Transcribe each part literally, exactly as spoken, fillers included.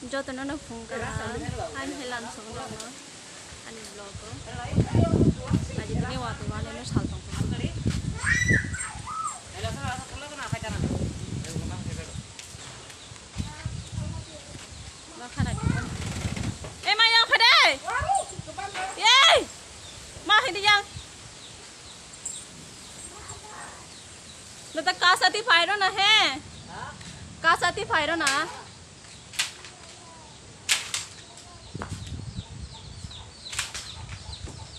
Jotono no phung kaham, ani helam song jono, ani vlog o. Aji tini watwi mani no sal tong. Ma khana di. Ei, ma yang phai de. Ei! Ma hai di yang. Nata kasa ti phai ro na he. Kasa ti phai ro na.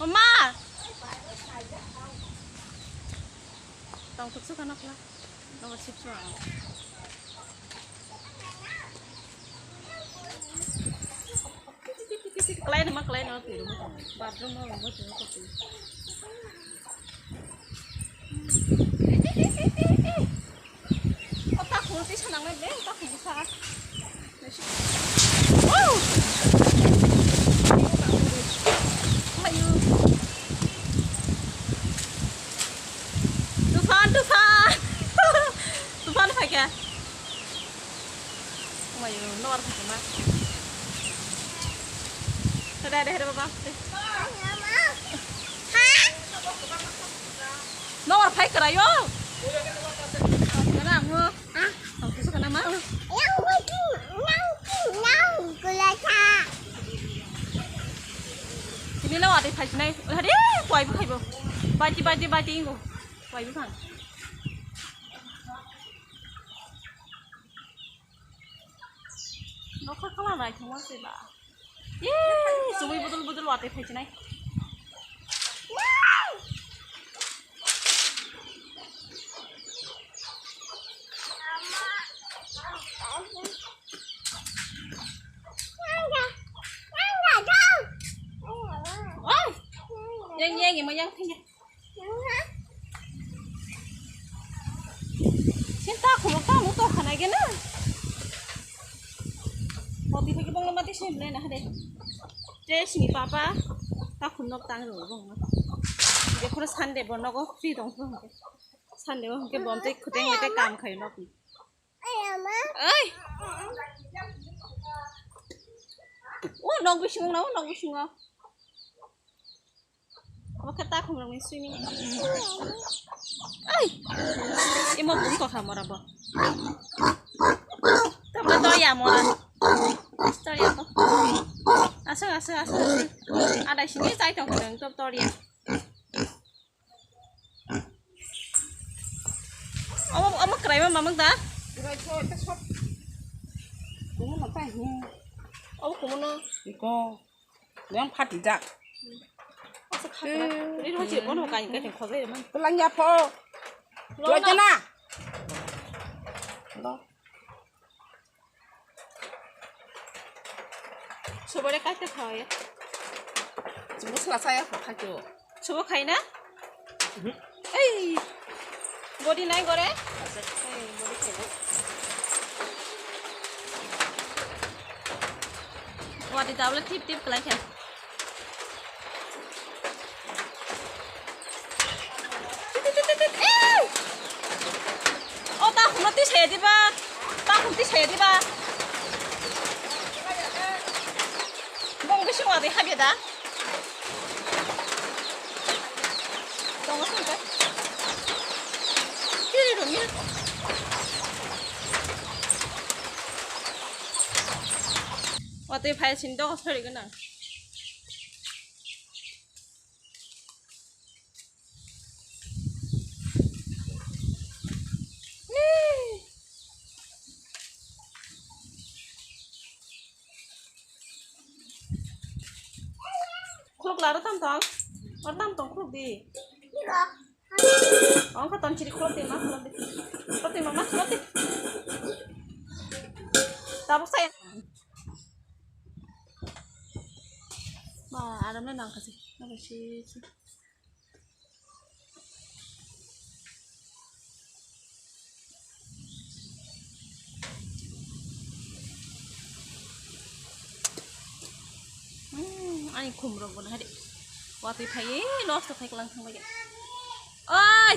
Mama. Tong tuk suka nak lah. Nomor sip suka. Kalai nama kalai nama tiru. Bathroom nama nama tiru kopi. O takhum twi sanang le, takhum sa. Wow! Ayu. Tufan, tufan. Tufan phaikha. Omayo, nor phaikha ma. Tada deh, baba. Nor phaikha yo. Nang mo. Ah, tong kusu kana ma. Tini lo ate phai sinai. Hari, koi bu khai bo. Baji, baji, baji ingo. Koi bu phang. Nokha khala nai thangma se ba. Ye, sumui budul budul watwi phai chinai. Oi, yang yang yang yang thang. Sin takhum nok tamo tokha nai gena. Moti phai bongno mati sin le na hade. Te sini papa takhum nok tang ro bongno. Je khoro Sunday bo nogo free tong phuru hwnkhe. Sunday bo hwnkhe bom tei khoteng tei kam khai nok. Oi. O nok bisingo na, o nok bisingo. Obo khe takhum rokni swimming. Ai! Imo bung tokha mora bo. Tabla to ya mora. Story to. Aswk, aswk, aswk, aswk. Adai sini chai tong khwrwng to tor ya. Omo, omo kwraima mamang da? Kwrai kho, ita sop. Kumu no tai hi. Obo kumu no. Iko. Yang phatijak. Asa khakra. Ri roi je bono kai kai khojai man. Pelang ya pho. Lo na. Lo jana. Lo. Sobare kaita khaya. Chwng bwsla chaya kho khaito. Sobo khai na? Mhm. Ei. Body nai gore? Ei, body khai na. Wadi tablet tip tip kelai khe. O takhumno tisaya diba? Takhum tisaya diba? Bong bising wadi habya da? Tongo sini ka? Kiri rumi. Watwi phai sini dogo sori gwnang. Khuluk laro tam tong. Or tam tong khuluk di. Ong kha ton chiri khuluk di ma khuluk di. Khuluk di ma ma khuluk di. Tabuk saya. Ba, aram le nang kasi. Nang kasi. Hmm, ani khum rok bo nahari. Watwi phaiwi nosto khai klang thang bai. Oi!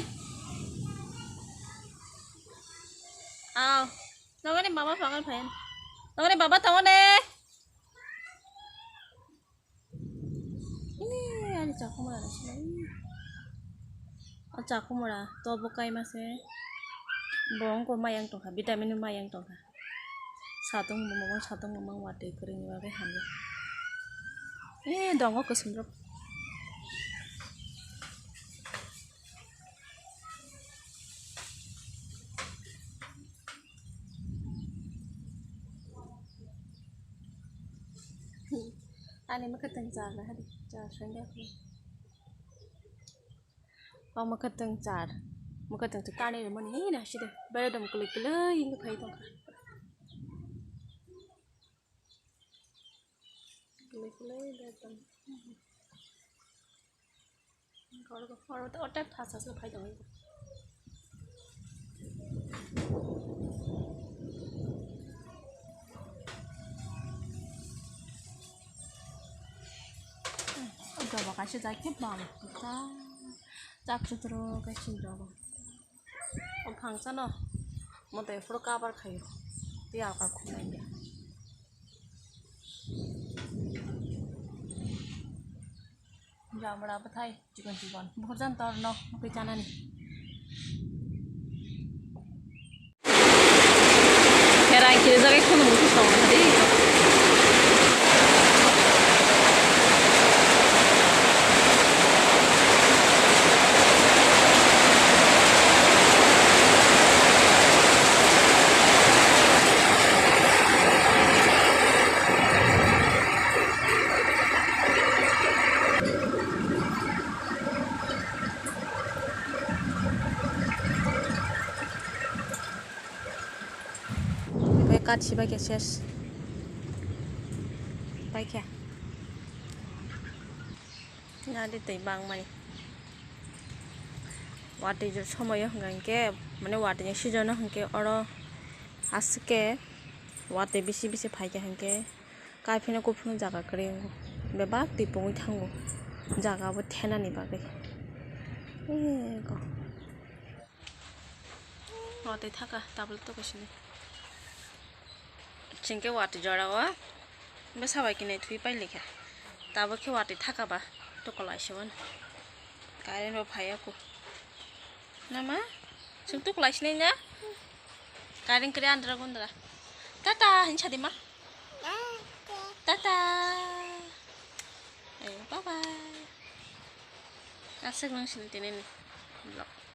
Aw. Nangani mama pangan phayan. Tongone baba, tongone. Ee, ani chakhumra na sila. O chakhumra to bo kaima se. Bo wngkha mayang tongkha, vitamin ni mayang tongkha. Satung mamang, satung mamang watwi kwrwngni bagwi hamya. Ee, dongo kwswng rok. Ani mwkhwtwng char na hadi, char sengya. O mwkhwtwng char, mwkhwtwng to tani rwmani na side, bere dom kwlwi kwlwi wngwi phai tongkha. Kwlwi kwlwi bere dom. Oro, oro, oro tei thasa se phai tongwi. Doba kaisa jai khe bam. Chak sutro kaisa doba. O phangsa no mote phuru cover khayo. Tei alka khum nai ya. Jamra bwthai chikon chikon. Bukhurjan tor no mukwi chanani. Herai khe jagai khunu mukwi song hadi. Bai kathi bai khe ses. Bai khe. Nadi tei bangmani. Watwi jor somoyo hwnkha hinkhe, mane watwi ni season o hinkhe oro aswk khe watwi bisi bisi phaikha hinkhe. Kaphino kuphino jaga kwrwi wngo. Bebak twi pungwi thango. Jaga bo thenani bagwi. Ego. Watwi thaka tabuk to kaisini. Chwng khe watwi jora o bwsa bai khe nai thwi pai likha. Tabuk khe watwi thaka ba to kwlai se wano. Current bo phai ya kho. Nama? Chwng tukulai sinai na? Karing kri andra gundra. Tata, hin sadi ma. Tata. Eh, bye bye. Aswk nang sini tini ni vlog.